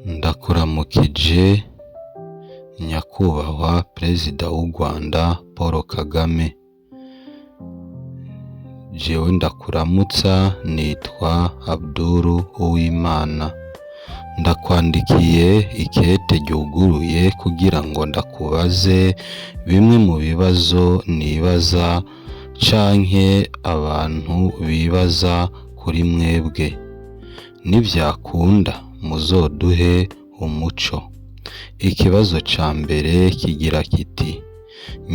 Ndakuramukije nyakubahwa Perezida w'u Rwanda Paul Kagame, jewe ndakuramutsa nitwa Abdul Uwimana, ndakwandikiye ikete ryuguruye kugira ngo ndakubaze bimwe mu bibazo nibaza canke abantu bibaza kuri mwebwe, nivyakunda muzoduhe umuco. Ikibazo ca mbere kigira kiti: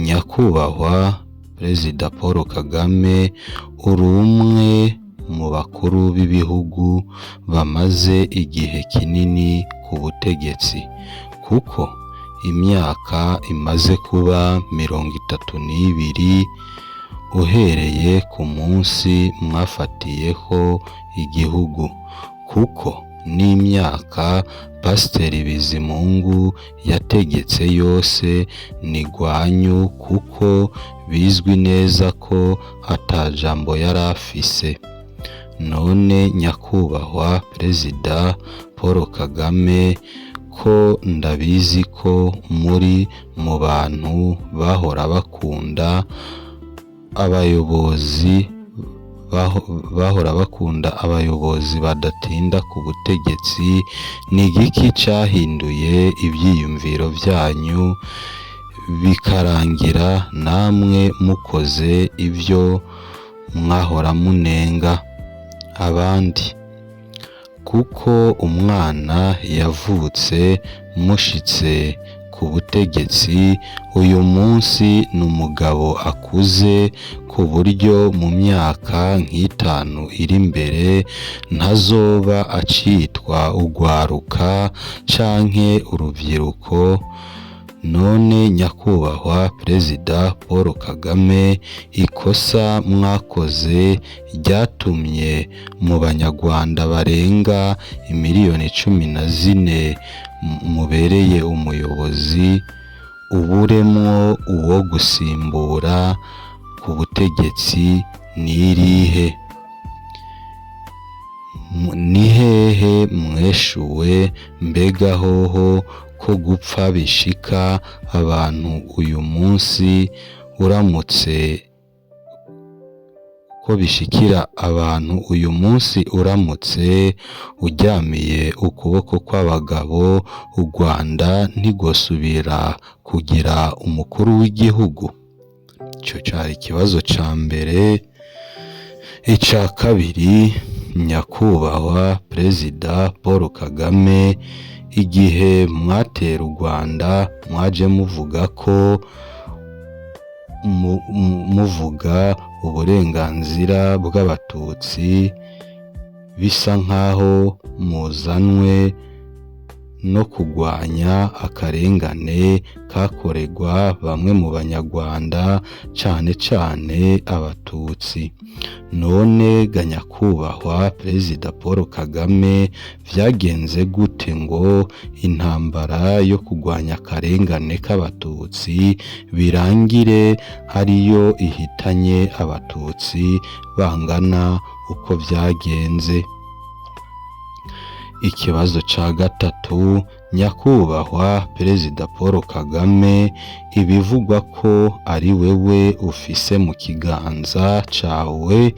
nyakubahwa Perezida Paul Kagame, uri umwe mu bakuru b'ibihugu bamaze igihe kinini ku butegetsi, kuko imyaka imaze kuba 32 uhereye ku munsi mwafatiyeho igihugu, kuko n'imyaka Pasiteri Bizimungu yategetse yose ni gwanyu, kuko bizwi neza ko ata jambo yari afise. None nyakubahwa Perezida Paul Kagame, ko ndabizi ko muri mu bantu bahora bakunda abayobozi bahora bakunda abayobozi badatinda ku butegetsi, ni igiki cahinduye ivyiyumviro vyanyu bikarangira namwe mukoze ivyo mwahora munenga abandi? Kuko umwana yavutse mushitse ku butegetsi, uyu munsi ni umugabo akuze, ku buryo mu myaka nk'itanu iri imbere ntazoba acitwa urwaruka canke uruvyiruko. None nyakubahwa Perezida Paul Kagame, ikosa mwakoze ryatumye mu banyarwanda barenga imiliyoni 14 mubereye umuyobozi, uburemwo uwo gusimbura ku butegetsi n'irihe? Ni hehe mweshuwe? Mbega hoho ko gupfa bishika abantu uyu munsi uramutse, ko bishikira abantu uyu munsi uramutse uryamiye ukuboko kw'abagabo, u Rwanda ntigosubira kugira umukuru w'igihugu? Ico cari ikibazo ca mbere. Ica kabiri, nyakubahwa Perezida Paul Kagame, igihe mwatera u Rwanda mwaje muvuga ko muvuga uburenganzira bw'abatutsi, bisa nkaho muzanwe no kugwanya akarengane kakorerwa bamwe mu banyarwanda, cane cane abatutsi. None ga nyakubahwa Perezida Paul Kagame, vyagenze gute ngo intambara yo kugwanya akarengane k'abatutsi birangire ariyo ihitanye abatutsi bangana uko vyagenze? Ikibazo ca gatatu, nyakubahwa Perezida Paul Kagame, ibivugwa ko ari wewe ufise mu kiganza cawe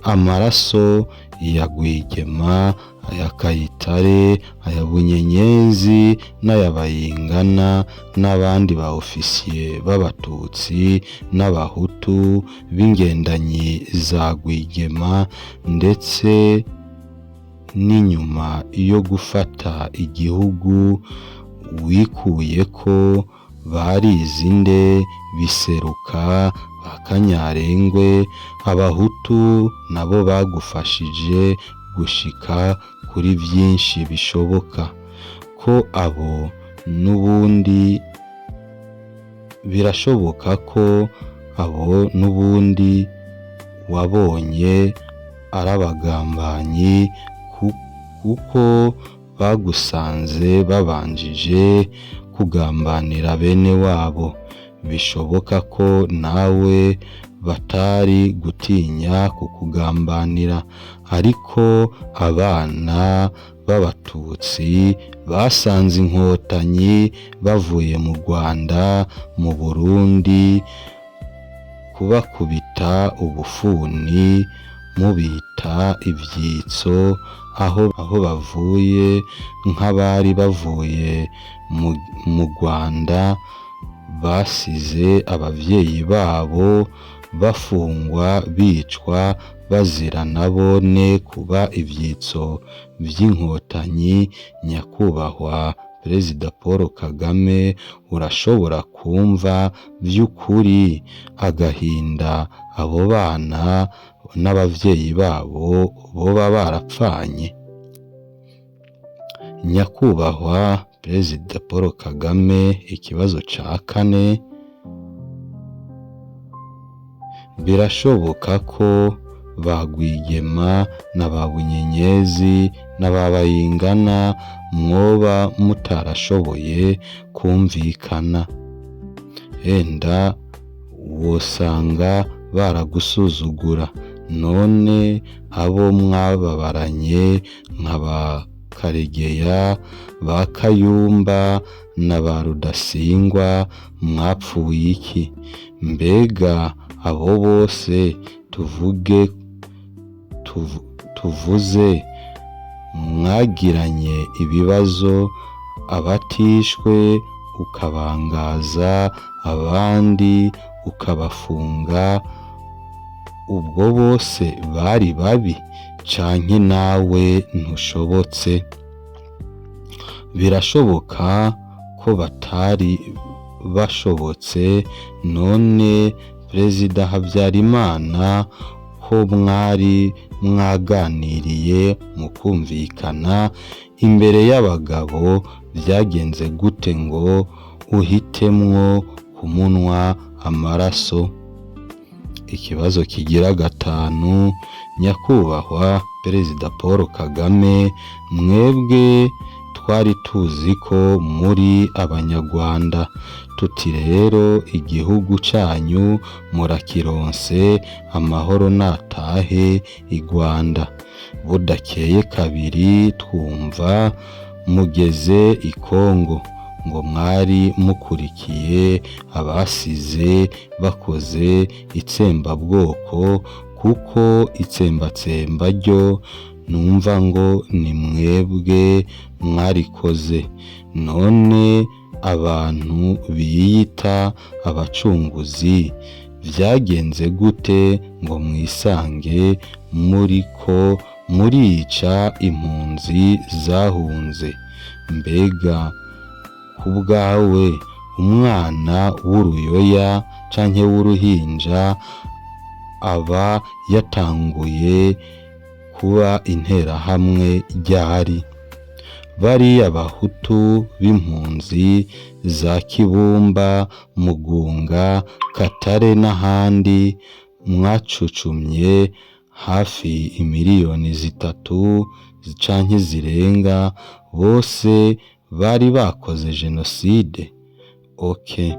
amaraso ya Rwigema, aya Kayitare, aya Bunyenyezi n'aya Bayingana n'abandi ba ofisiye b'abatutsi n'abahutu b'ingendanyi za Rwigema, ndetse n'inyuma yo gufata igihugu wikuyeko Barizinde, Biseruka, ba Kanyarengwe, abahutu nabo bagufashije gushika kuri vyinshi bishoboka, ko abo n'ubundi birashoboka ko abo n'ubundi wabonye ari abagambanyi, kuko bagusanze babanjije kugambanira bene wabo. Bishoboka ko nawe batari gutinya kukugambanira, ariko abana b'abatutsi basanze inkotanyi bavuye mu Rwanda, mu Burundi, kubakubita ubufuni mubita ivyitso aho bavuye nk'abari bavuye mu Rwanda basize abavyeyi babo bafungwa bicwa bazira nabone kuba ivyitso vy'inkotanyi. Nyakubahwa Perezida Paul Kagame, urashobora kumva vy'ukuri agahinda abo bana n'abavyeyi babo boba barapfanye? Nyakubahwa Perezida Paul Kagame, ikibazo ca kane, birashoboka ko ba Rwigema na ba Bunyenyezi na ba Bayingana mwoba mutarashoboye kumvikana, enda wosanga baragusuzugura. None abo mwababaranye nka ba Karegeya, ba Kayumba na ba Rudasingwa mwapfuye iki? Mbega abo bose tuvuze mwagiranye ibibazo, abatishwe ukabangaza, abandi ukabafunga, ubwo bose bari babi canke nawe ntushobotse? Birashoboka ko batari bashobotse. None Perezida Habyarimana ko mwari mwaganiriye mukumvikana imbere y'abagabo, vyagenze gute ngo uhitemwo kumunwa amaraso? Ikibazo kigira gatanu, Nyakubahwa Perezida Paul Kagame, mwebwe twari tuzi ko muri abanyarwanda, tuti rero igihugu canyu murakironse, amahoro natahe i Rwanda. Budakeye kabiri twumva mugeze i Kongo, ngo mwari mukurikiye abasize bakoze itsembabwoko, kuko itsembatsemba ryo numva ngo ni mwebwe mwarikoze. None abantu biyita abacunguzi vyagenze gute ngo mwisange muriko murica impunzi zahunze? Mbega kubwawe umwana w'uruyoya canke w'uruhinja aba yatanguye kuba interahamwe ryari? Bariya bahutu b'impunzi za Kibumba, Mugunga, Katare n'ahandi mwacucumye hafi imiliyoni 3 canke zirenga, bose bari bakoze jenoside? Ok,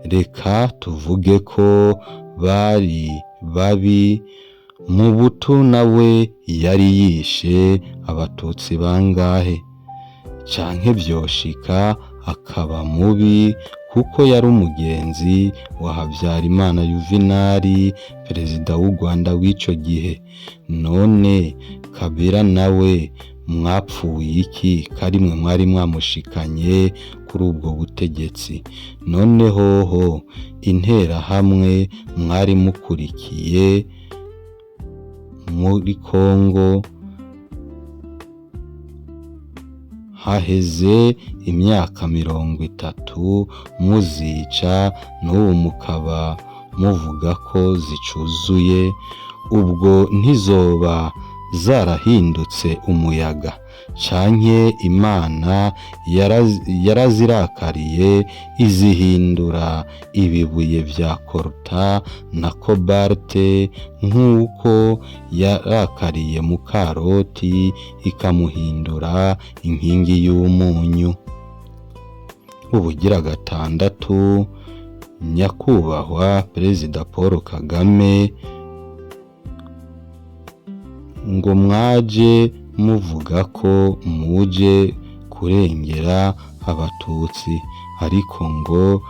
reka tuvuge ko bari babi. Mubutu nawe yari yishe abatutsi bangahe? Canke vyoshika akaba mubi kuko yari umugenzi wa Habyarimana Yuvenali, perezida w'u Rwanda w'ico gihe. None Kabila nawe mwapfuye iki karimwe mwari mwamushikanye kuri ubwo butegetsi? None hoho interahamwe mwari mukurikiye muri Kongo haheze imyaka 30 muzica, n'ubu mukaba muvuga ko zicuzuye, ubwo ntizoba zarahindutse umuyaga? Canke Imana yarazirakariye izihindura ibibuye vya koruta na kobalte, nk'uko yarakariye mukaroti ikamuhindura inkingi y'umunyu? Ubugira gatandatu, Nyakubahwa Perezida Paul Kagame, ngo mwaje muvuga ko muje kurengera abatutsi, ariko ngo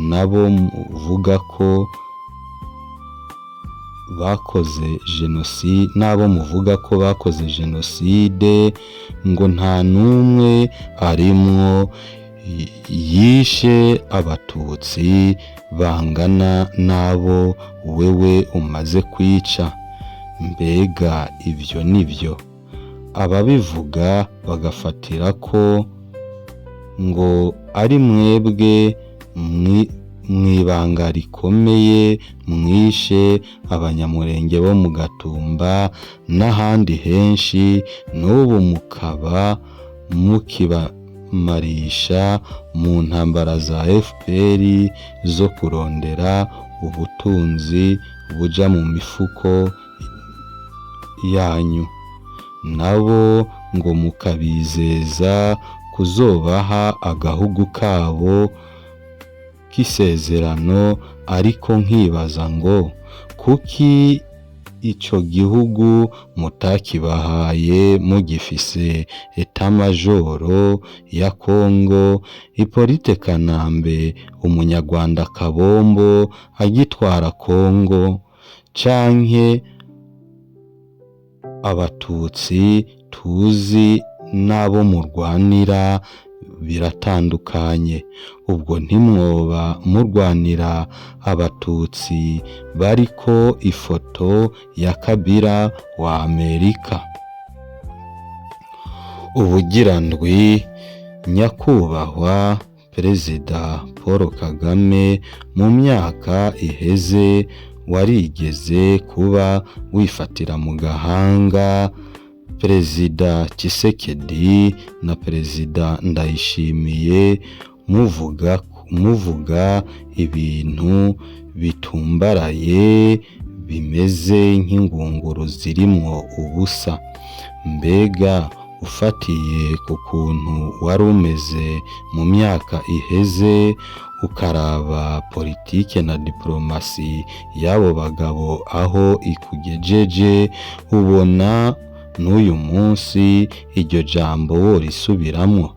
nabo muvuga ko bakoze jenoside, nabo muvuga ko bakoze jenoside ngo nta n'umwe arimwo yishe abatutsi bangana n'abo wewe umaze kwica. Mbega ivyo nivyo? Ababivuga bagafatira ko ngo ari mwebwe mw'ibanga rikomeye mwishe abanyamurenge bo mu Gatumba n'ahandi henshi, n'ubu mukaba mukibamarisha mu ntambara za FPR zo kurondera ubutunzi buja mu mifuko yanyu, nabo ngo mukabizeza kuzobaha agahugu kabo k'isezerano, ariko nkibaza ngo kuki ico gihugu mutakibahaye mugifise etamajoro ya Kongo, Hippolyte Kanambe umunyarwanda Kabombo agitwara Kongo, canke abatutsi tuzi n'abo murwanira biratandukanye. Ubwo ntimwoba murwanira abatutsi bariko ifoto ya Kabila wa Amerika. Ubugira ndwi, nyakubahwa Perezida Paul Kagame, mu myaka iheze warigeze kuba wifatira mu gahanga Perezida Tshisekedi na Perezida Ndayishimiye, muvuga ibintu bitumbaraye bimeze nk'ingunguru zirimwo ubusa. Mbega ufatiye ku kuntu wari umeze mu myaka iheze, ukaraba politike na diplomasi y'abo bagabo aho ikugejeje, ubona n'uyu munsi iryo jambo worisubiramwo?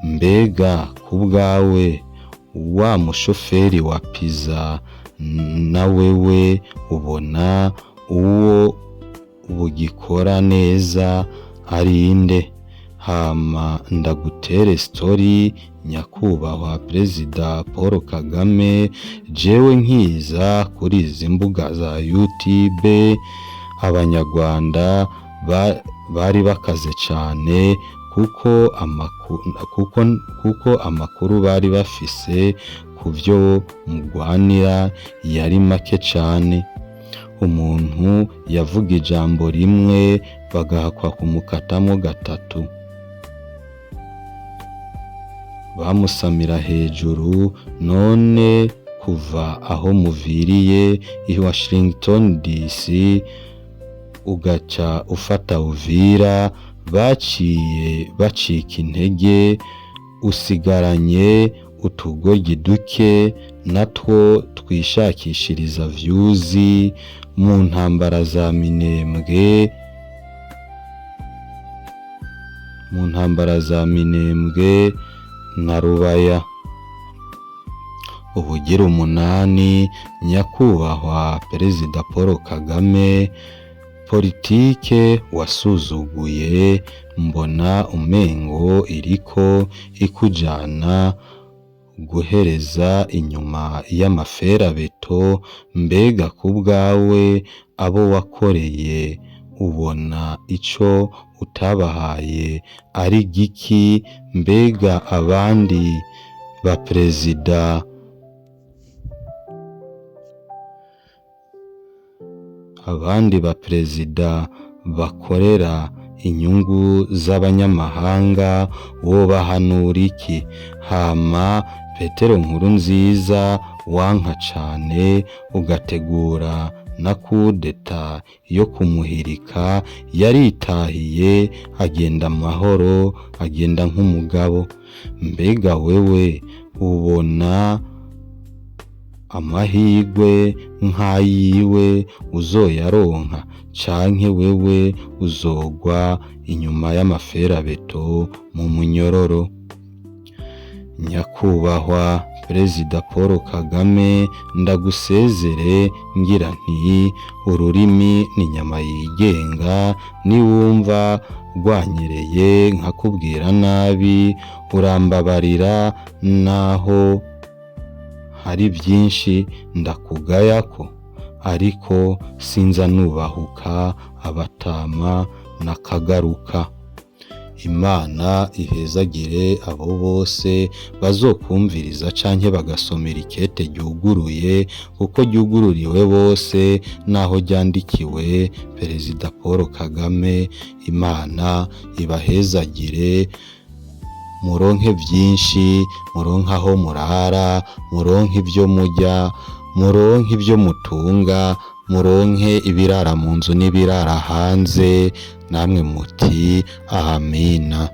Mbega ku bwawe wa mushoferi wa pizza na wewe ubona uwo bugikora neza ari inde? Hama ndagutere story, nyakubahwa Perezida Paul Kagame, jewe nkiza kuri izi mbuga za YouTube, abanyarwanda bari bakaze cane, kuko amakuru bari bafise ku vyo mugwanira yari make cane. Umuntu yavuga ijambo rimwe bagahakwa kumukatamwo gatatu, bamusamira hejuru. None kuva aho muviriye i Washington DC ugaca ufata Uvira, baciye bacika intege, usigaranye utugoryi duke natwo twishakishiriza vyuzi mu ntambara za Minembwe, mu ntambara za Minembwe na Rubaya. Ubugira umunani, nyakubahwa Perezida Paul Kagame, politike wasuzuguye mbona umengo iriko ikujana guhereza inyuma y'amaferabeto. Mbega ku bwawe abo wakoreye ubona ico utabahaye ari giki? Mbega abandi baperezida bakorera inyungu z'abanyamahanga wobahanura iki? Hama Petero Nkurunziza wanka cane ugategura na kudeta yo kumuhirika, yaritahiye agenda amahoro, agenda nk'umugabo. Mbega wewe ubona Amahirwe nk'ayiwe uzoyaronka canke wewe uzogwa inyuma y'amaferabeto mu munyororo? Nyakubahwa Perezida Paul Kagame, ndagusezere ngira nti ururimi ni inyama yigenga, niwumva rwanyereye nkakubwira nabi urambabarira, naho hari byinshi ndakugayako, ariko sinza nubahuka abatama nakagaruka. Imana ihezagire abo bose bazokumviriza canke bagasomera ikete ryuguruye, kuko ryugururiwe bose naho ryandikiwe Perezida Paul Kagame. Imana ibahezagire, muronke vyinshi, muronke aho murara, muronke ivyo murya, muronke ivyo mutunga, muronke ibirara mu nzu n'ibirara hanze, namwe muti amina.